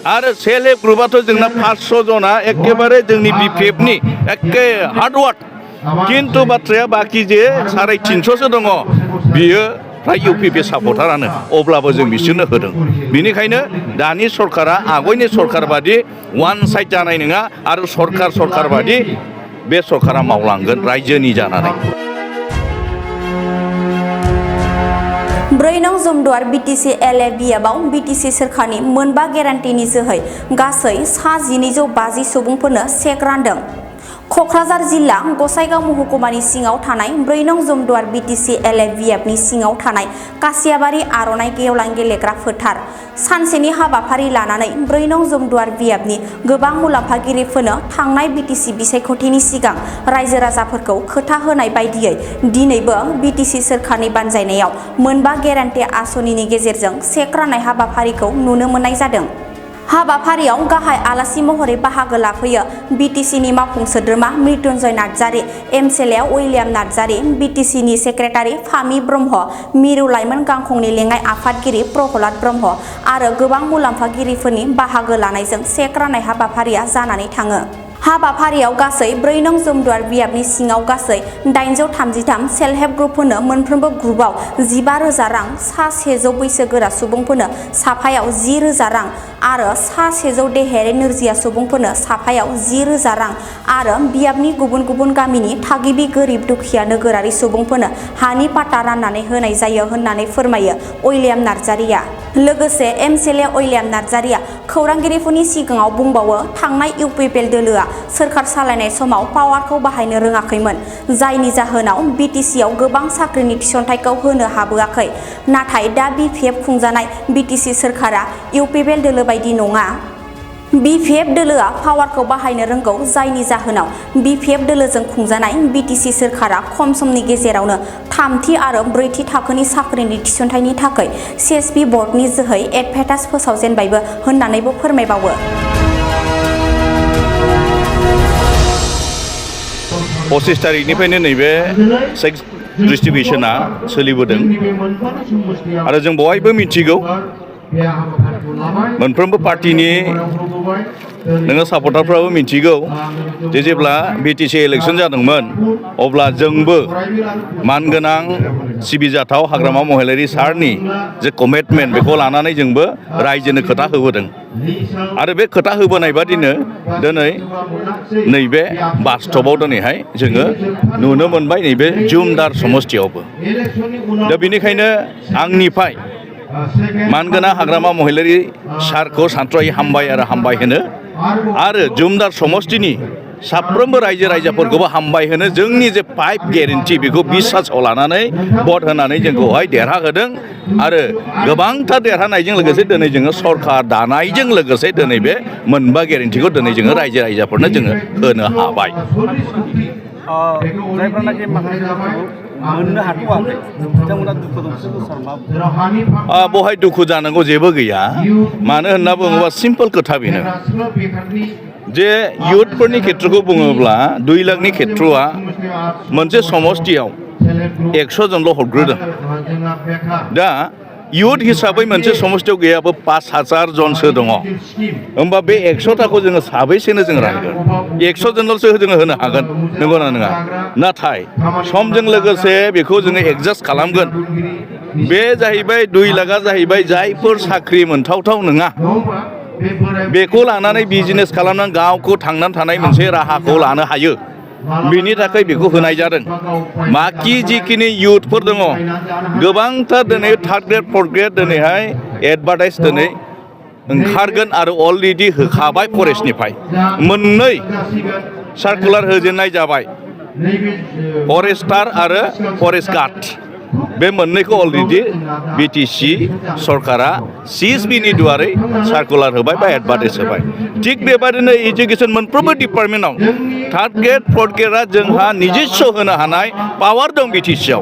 आरो self help ग्रुपआथ' जोंना 500 जना एखेबारे जोंनि बिपिएफनि एखे हार्डवार्क किन्तु बाथ्राया बाखि जे 350सो दङ बियो फ्राय इउपिपि सापर्टारानो अब्लाबो जों बिसोरनो होदों बेनिखायनो दानि सरकारा आगयनि सरकार बादि वान साइड जानाय नङा आरो सरकार बादि बे सरकारा मावलांगोन रायजोनि जानानै 4 नं जमदुवार बिटिसि एलए बियाबाव बिटिसि सोरखारनि मोनबा गेरान्टिनि जोहै गासै सा 1250 सुबुंफोरनो चेक रानदों क'क्राझार जिल्ला गसाइगाव महकुमानि सिङाव थानाय 4 नं जमदुवार बिटिसि एलए बियाबनि सिङाव थानाय कासियाबारि आर'नाइ गेवलां गेलेग्रा फोथार सानसेनि हाबाफारि लानानै 4 नं जमदुवार बियाबनि गोबां मुलाम्फागिरिफोरनो थांनाय बिटिसि बिसायख'थिनि सिगां रायजो राजाफोरखौ खोथा होनाय बायदियै दिनैबो बिटिसि सोरखारनि बानजायनायाव मोनबा गेरान्टि आसनिनि गेजेरजों चेक राननाय हाबाफारिखौ नुनो मोननाय जादों हाबाफारियाव गाहाय आलासि महरै बाहागो लाफैयो बिटिसिनि मावफुं सोद्रोमा मृत्युन्जय नार्जारी एमसिएलए उइलियाम नार्जारी बिटिसिनि सेक्रेटारि फामि ब्रह्म मिरु लाइमोन गांखंनि लेङाइ आफादगिरि प्रहलाद ब्रह्म आरो गोबां मुलाम्फागिरिफोरनि बाहागो लानायजों चेक राननाय हाबाफारिया जानानै थाङो हाबाफारियाव गासै 4 नं जमदुवार बियाबनि सिङाव गासै 833 सेल्फ हेल्प ग्रुपफोरनो मोनफ्रोमबो ग्रुपआव 15,000 रां सा 100 बैसोगोरा सुबुंफोरनो साफायाव 10,000 रां आरो सा 100 देहायारि नोरजिया सुबुंफोरनो साफायाव 10,000 रां आरो बियाबनि गुबुन गुबुन गामिनि थागिबि गोरिब दुखिया नोगोरारि सुबुंफोरनो हानि पाट्टा राननानै होनाय जायो होननानै फोरमायो उइलियाम नार्जारीया लोगोसे एमसिएलए उइलियाम नार्जारीया खौरांगिरिफोरनि सिगाङाव बुंबावो थांनाय इउपिपिएल दोलोआ सोरखार सालायनाय समाव पावारखौ बाहायनो रोङाखैमोन जायनि जाहोनाव बिटिसिआव गोबां साख्रिनि थिसनथायखौ होनो हाबोआखै नाथाय दा बिपिएफ खुंजानाय बिटिसि सोरखारा इउपिपिएल दोलो बायदि नङा बिपिएफ दोलोआ पावारखौ बाहायनो रोंगौ जायनि जाहोनाव बिपिएफ दोलोजों खुंजानाय बिटिसि सोरखारा खम समनि गेजेरावनो 3थि आरो 4थि थाखोनि साख्रिनि थिसनथायनि थाखाय सिएसपि बर्डनि जोहै एडभार्टाइज फोसावजेनबायबो होननानैबो फोरमायबावो 25 तारिखनिफ्रायनो नैबे सेक्स डिस्ट्रिबिउसना सोलिबोदों आरो जों बयबो मिथिगौ मोनफ्रोमबो पार्टिनि नोङो सापर्टारफ्राबो मिथिगौ जे जेब्ला बिटिसि इलेक्सन जादोंमोन अब्ला जोंबो मानगोनां सिबिजाथाव हाग्रामा महिलारि सारनि जे कमिटमेन्ट बेखौ लानानै जोंबो रायजोनो खोथा होबोदों आरो बे खोथा होबोनाय बादिनो दिनै नैबे बास्तबाव दिनैहाय जोङो नुनो मोनबाय नैबे जुमदार समस्थियावबो दा बेनिखायनो आंनिफ्राय मानगोनां हाग्रामा महिलारि सारखौ सानथ्र'हायै हामबाय होनो आरो जुमदार समस्थिनि साफ्रोमबो रायजो राजाफोरखौबो हामबाय होनो जोंनि जे 5 गेरेन्टि बेखौ बिसासाव लानानै भट होनानै जोंखौहाय देरहाहोदों आरो गोबांथार देरहानायजों लोगोसे दिनै जोङो सरकार दानायजों लोगोसे दिनै बे मोनबा गेरेन्टिखौ दिनै जोङो रायजो राजाफोरनो जोङो होनो हाबाय जायफ्रानाखि मोननो हाथ'वाखै बिथांमोना दुखु दंसो बहाय दुखु जानांगौ जेबो गैया मानो होनना बुङोबा सिम्पल खोथा बेनो जे इयुथफोरनि खेत्रखौ बुङोब्ला 2 लाखनि खेत्रआ मोनसे समस्थियाव 100 जनल' हरग्रोदों दा इयुथ हिसाबै मोनसे समस्थियाव गैयाबो 5,000 जनसो दङ होमबा बे 100थाखौ जोङो साबैसेनो जों रानगोन 100 जनल'सो जोङो होनो हागोन नंगौना नङा नाथाय समजों लोगोसे बेखौ जोङो एडजास्ट खालामगोन बे जाहैबाय 2 लाखआ जाहैबाय जायफोर साख्रि मोनथावथाव नङा बेखौ लानानै बिजनेस खालामनानै गावखौ थांनानै थानाय मोनसे राहाखौ लानो हायो बिनि थाखाय बेखौ होनाय जादों बाखि जिखिनि इयुथफोर दङ गोबांथार दिनै 3rd ग्रेड 4th ग्रेड दिनैहाय एडभार्टाइज दिनै ओंखारगोन आरो अलरेडि होखाबाय फरेस्टनिफ्राय मोननै सार्कुलार होजेननाय जाबाय फरेस्टार आरो फरेस्ट गार्ड बे मोननैखौ अलरेडि बिटिसि सरकारा सिएसपिनि दुवारै सार्कुलार होबाय बा एडभार्टाइज होबाय थिग बेबादिनो एजुकेसन मोनफ्रोमबो डिपार्टमेन्टआव 3rd ग्रेड 4th ग्रेडआ जोंहा निजिस्स' होनो हानाय पावार दं बिटिसिआव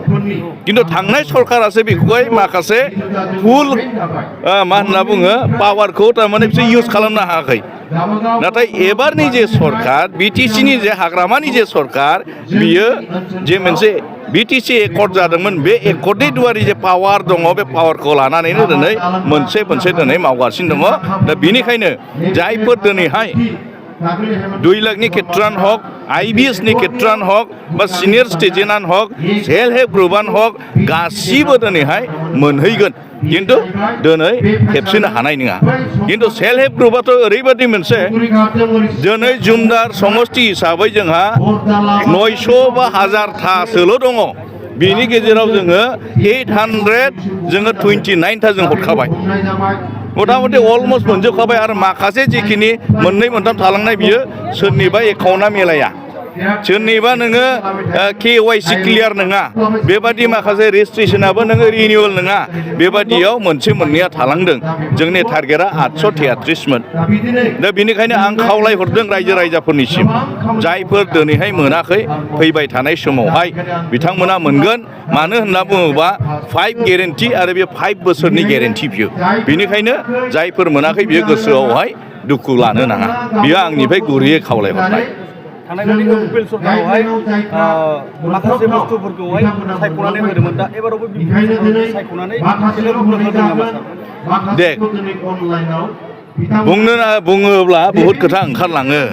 खिन्थु थांनाय सरकारासो बेखौहाय माखासे फुल मा होनना बुङो पावारखौ थारमाने बिसोर इउज खालामनो हायाखै नाथाय एबारनि जे सरकार बिटिसिनि जे हाग्रामानि जे सरकार बियो जे मोनसे बिटिसि एकर्ड जादोंमोन बे एकर्डनि दुवारि जे पावार दङ बे पावारखौ लानानैनो दिनै मोनसे दिनै मावगासिनो दङ दा बेनिखायनो जायफोर दिनैहाय 2 लाखनि खेथ्रआनो हक IBSनि खेथ्रआनो हक बा सिनियर सिटिजेनानो हक सेल्फ हेल्प ग्रुपआनो हक गासिबो दिनैहाय मोनहैगोन खिन्थु दिनै खेबसेनो हानाय नङा खिन्थु सेल्फ हेल्प ग्रुपआथ' ओरैबायदि मोनसे दिनै जुमदार समष्टि हिसाबै जोंहा 900 बा 1000थासोल' दङ बिनि गेजेराव जोङो 829 जों हरखाबाय मथा मथि अलमस्ट मोनजोबखाबाय आरो माखासे जिखिनि 2-3 थालांनाय बियो सोरनिबा एकाउन्टआ मिलाया सोरनिबा नोङो KYC क्लियार नङा बेबादि माखासे रेजिस्ट्रेसनाबो नोङो रिनिउवेल नङा बेबादियाव मोनसे मोननैया थालांदों जोंनि टारगेटआ 833मोन दा बेनिखायनो आं खावलायहरदों रायजो राजाफोरनिसिम जायफोर दिनैहाय मोनाखै फैबाय थानाय समावहाय बिथांमोना मोनगोन मानो होनना बुङोबा 5 गेरेन्टि आरो बे 5 बोसोरनि गेरेन्टि बियो बेनिखायनो जायफोर मोनाखै बियो गोसोआवहाय दुखु लानो नाङा बियो आंनिफ्राय गुरैयै खावलायहरनाय थांनायबादि उपेल सरकारावहाय माखासे बुस्थुफोरखौहाय सायख'नानै होदोंमोन दा एबारावबो सायख'नानै दे बुङोब्ला बहुद खोथा ओंखारलाङो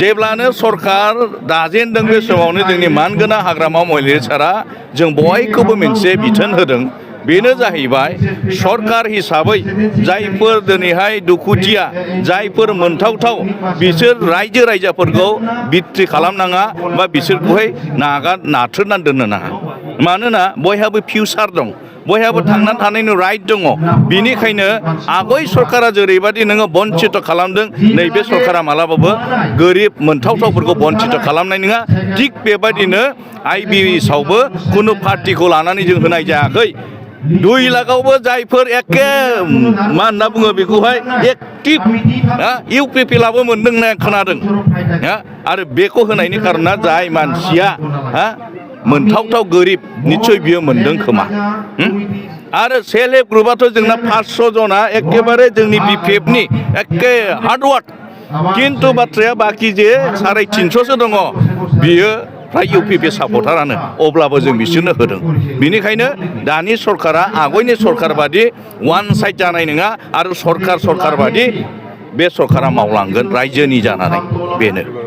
जेब्लानो सरकार दाजेनदों बे समावनो जोंनि मानगोनां हाग्रामा महिलारि सारा जों बयखौबो मोनसे बिथोन होदों बेनो जाहैबाय सरकार हिसाबै जायफोर दिनैहाय दुखुथिया जायफोर मोनथावथाव बिसोर रायजो राजाफोरखौ बिट्रि खालामनाङा बा बिसोरखौहाय नाथ्रोदनानै दोननो नाङा मानोना बयहाबो फिउचार दं बयहाबो थांनानै थानायनि राइट दङ बिनिखायनो आगय सरकारा जेरैबायदि नोङो बन्चित खालामदों नैबे सरकारा मालाबाबो गोरिब मोनथावथावफोरखौ बन्चित खालामनाय नङा थिग बेबायदिनो IBSआवबो खुनु पार्टिखौ लानानै जों होनाय जायाखै 2 लाखआवबो जायफोर एखे मा होनना बुङो बेखौहाय एक्टिभ UPPLआबो मोनदों होननाय खोनादों आरो बेखौ होनायनि कारना जाय मानसिया मोनथावथाव गोरिब निस्सय बियो मोनदों खोमा आरो सेल्फ हेल्प ग्रुपआथ' जोंना 500 जना एखेबारे जोंनि BPFनि एखे हार्डवार्क खिन्थु बाथ्राया बाखि जे 350सो दङ बियो फ्राय UPP सापर्टारानो अब्लाबो जों बिसोरनो होदों बेनिखायनो दानि सरकारा आगयनि सरकार बादि वान साइड जानाय नङा आरो सरकार बादि बे सरकारा मावलांगोन रायजोनि जानानै बेनो